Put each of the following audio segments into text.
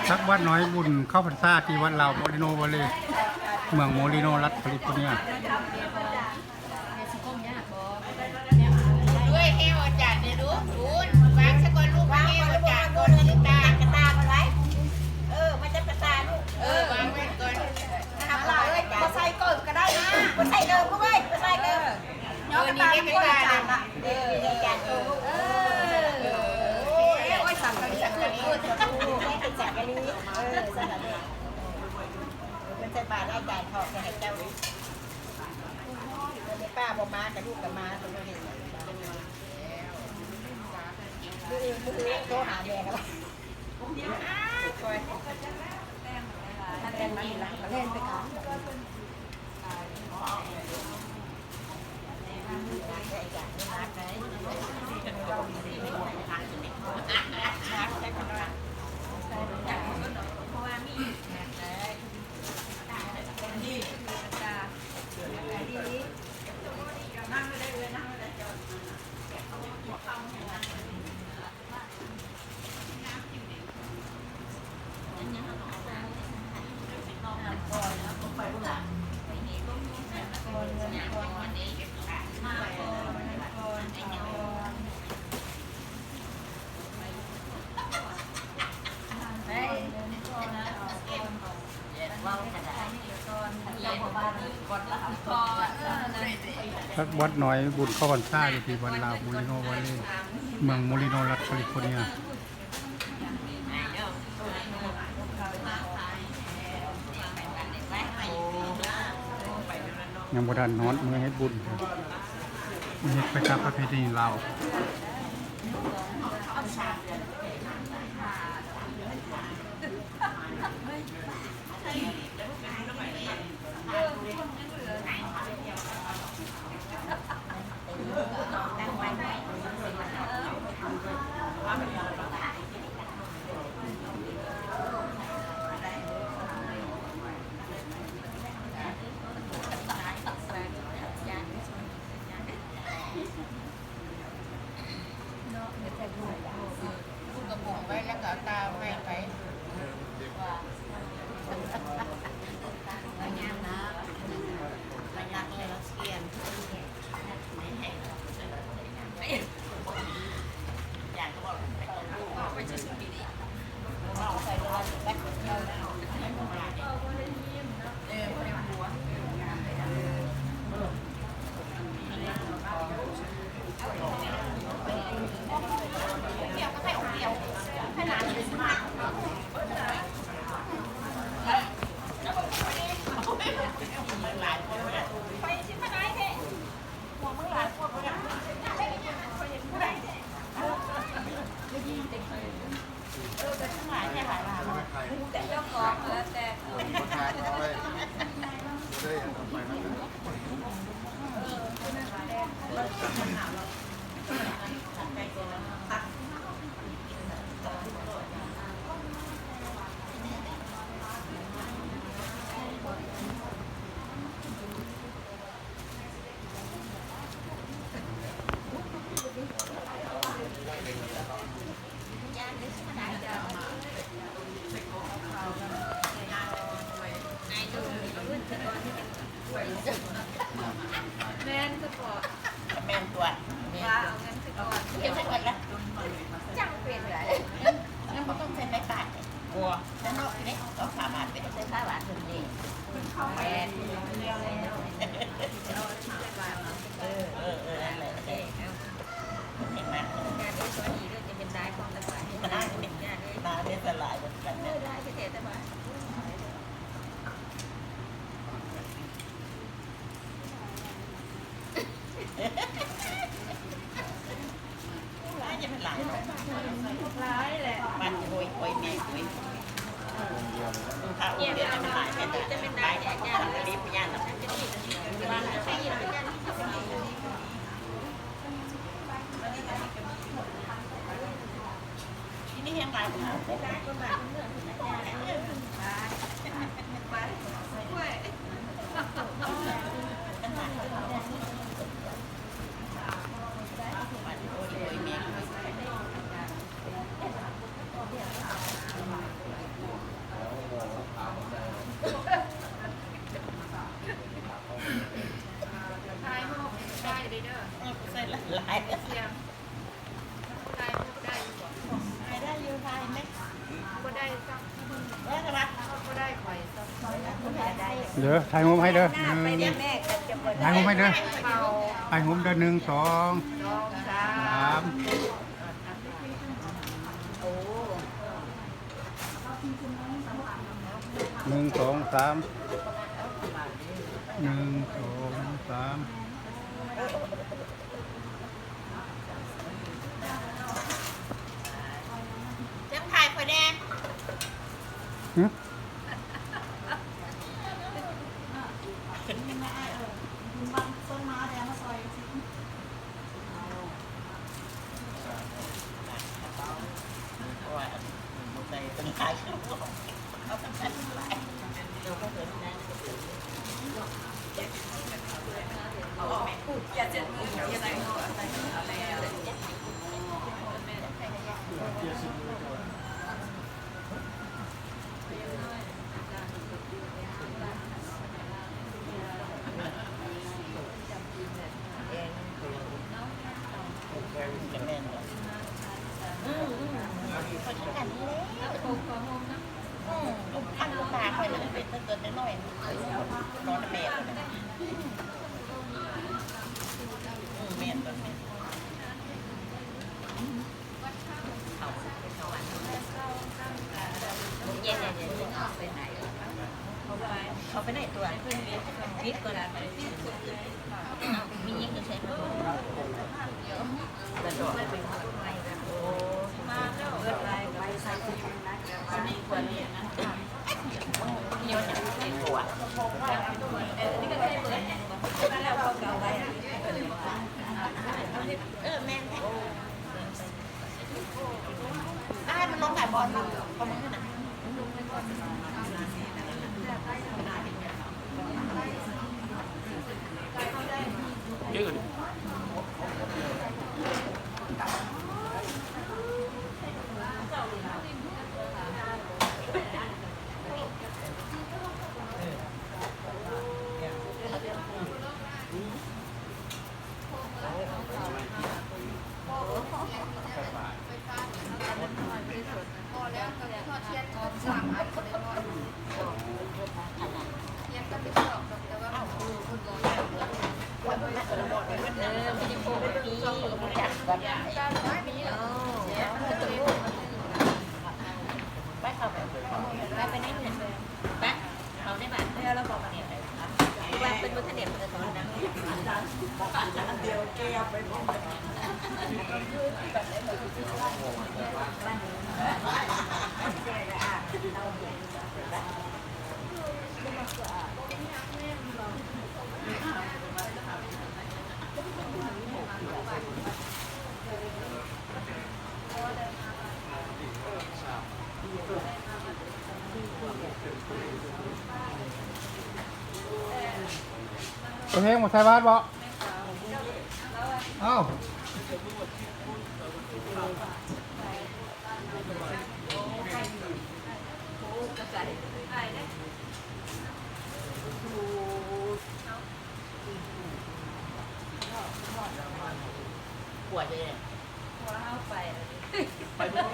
ຈັກວັດໜ້ອຍບຸນເຂົ້າພັນສາທີ່ວັດລາວໂມລິໂນວາເລ ເມືອງໂມລິໂນ ລັດຄາລິຟໍເນຍ. ເອີຍ ແຫ້ວອາຈານເດ້ລູກ ບຸນ ວາງຊະກ່ອນລູກ ແຫ້ວອາຈານກ່ອນ ຖືຕາ ກະຕາໄວ້ ເອີ ມາຈັບກະຕາລູກ ເອີ ວາງໄວ້ກ່ອນ ເອົາລະເອີຍ ບໍ່ໃສ່ເກີບກະໄດ້ນະ ບໍ່ໃສ່ເກີບລູກເອີຍ ບໍ່ໃສ່ເກີບ. ເອີ ນີ້ເດ້ ເປັນການ ເອີ ເອີ ໂອ້ຍ ສັງກະລີ ສັງກະລີ ເປັນສັງກະລີ ເອີ ສັງກະລີ ເພິ່ນໃສ່ບາດອາຈານເທາະໃຫ້ເຈົ້າ ເພິ່ນໄດ້ປ້າບໍ່ມາ ກະລູກກະມາ ເພິ່ນບໍ່ເຫັນ ມື້ອື່ນ ມື້ອື່ນໂທຫາແມ່ກະໄດ້ ແລ່ນໄປການ. ວັດໜ້ອຍບຸນເຂົ້າພັນສາຢູ່ທີ່ວັດລາວໂມລິໂນວາເລ ເມືອງໂມລິໂນ ລັດຄາລິຟໍເນຍ. ຍັງບໍ່ທັນຮອດມື້ເຮັດບຸນ ເຮັດໄປຕາມປະເພນີລາວ. ເນາະ ເຮັດໃສ່ຖົງ ເອີ ນຸ່ງກະໂປງໄວ້ ແລ້ວກະເອົາຕາໃໝ່ໄປ ວ່າ ລະຍະລະກຽນ ເອີ ບໍ່ໄດ້ຫົວ. ແມ່ນສະເພາະ ແມ່ນຕົວະ ວ່າເອົາເງິນໃສ່ກ່ອນ ເກັບໃສ່ກ່ອນລະ ຈັ່ງເປັນໄດ໋ ຍັງບໍ່ຕ້ອງໃສ່ໄຟຟ້າ ບໍ່ ແຕ່ເນາະ ນີ້ ສອງສາມບາດ ໄປໃສ່ຟ້າບາດເພິ່ນນີ້ ແມ່ນ ເອີ ເອີ ເອີ ນັ້ນແຫຼະ ເອີ ເອີ ເຫັນໄໝ ງານເອີ ສະຫວັດດີເດີ ຈະເປັນລາຍຂອງຕະບາດ ມາເປັນລາຍເດ້ ສະຫຼາຍເບິດກັນ ເອີ ລາຍແທ້ໆ ຕະບາດ. ຫຼາຍແຫຼະ ບ້ານໂອ້ຍ ໂອ້ຍ ແມ່ໂອ້ຍ ເຂົ້າໂຮງຮຽນມັນຫຼາຍແທ້ ຈະເປັນຫຼາຍແທ້ ຢ້ານ ເລີຍບໍ່ຢ້ານດອກ. ໂອ້ຍ ໂອ້ຍ ແມ່. ເດີ ຖ່າຍຮູບໃຫ້ເດີ ໜຶ່ງ ຖ່າຍຮູບໃຫ້ເດີ ຖ່າຍຮູບເດີ ໜຶ່ງ ສອງ ສາມ ໜຶ່ງ ສອງ ສາມ ໜຶ່ງ ສອງ ສາມ. ເຈັບຖ່າຍຂ້ອຍແດ່. ຫຶ? ເຂົ້າໄປໃນຕົວ ປິດກ່ອນລະ ມີຫຍັງຢູ່ໃສ? ເອີ ແມ່ນ. ໂຕເຮງບໍ່ໃສ່ບາດບໍ່? ເອົ້າ. ຜົວເດ້ ຜົວເຮົາໄປ ໄປບໍ່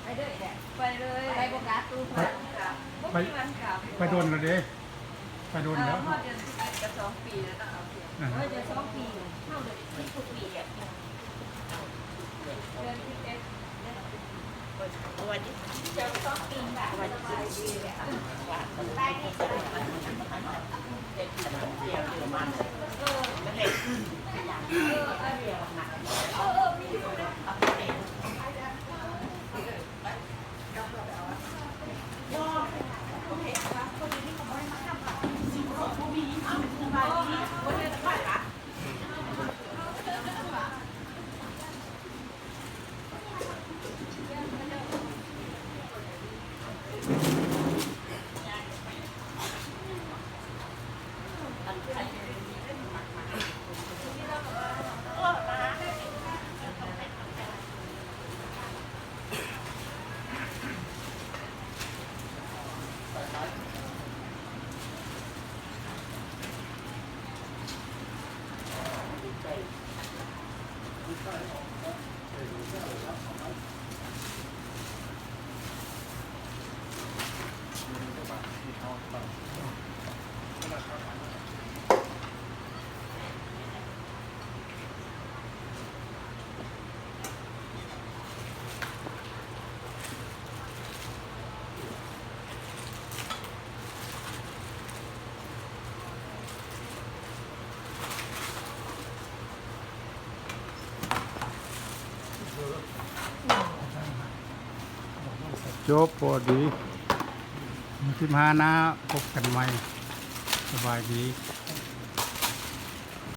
ໄປເລີຍແຫຼະ ໄປເລີຍ ໄປບໍ່ກັບ ບໍ່ມີວັນກັບ ໄປດົນແລ້ວເດ້ ໄປດົນແລ້ວ ຮອດເດືອນສິບເອັດກໍສອງປີແລ້ວເນາະ ໂອເຄ ເອີ ຈະສອງປີ ເຮົາເລີຍສິບກວ່າປີແລ້ວ ເດືອນສິບເອັດ. ຈົບພໍດີ ສິບຫ້າໜ້າ ພົບກັນໃໝ່ ສະບາຍດີ.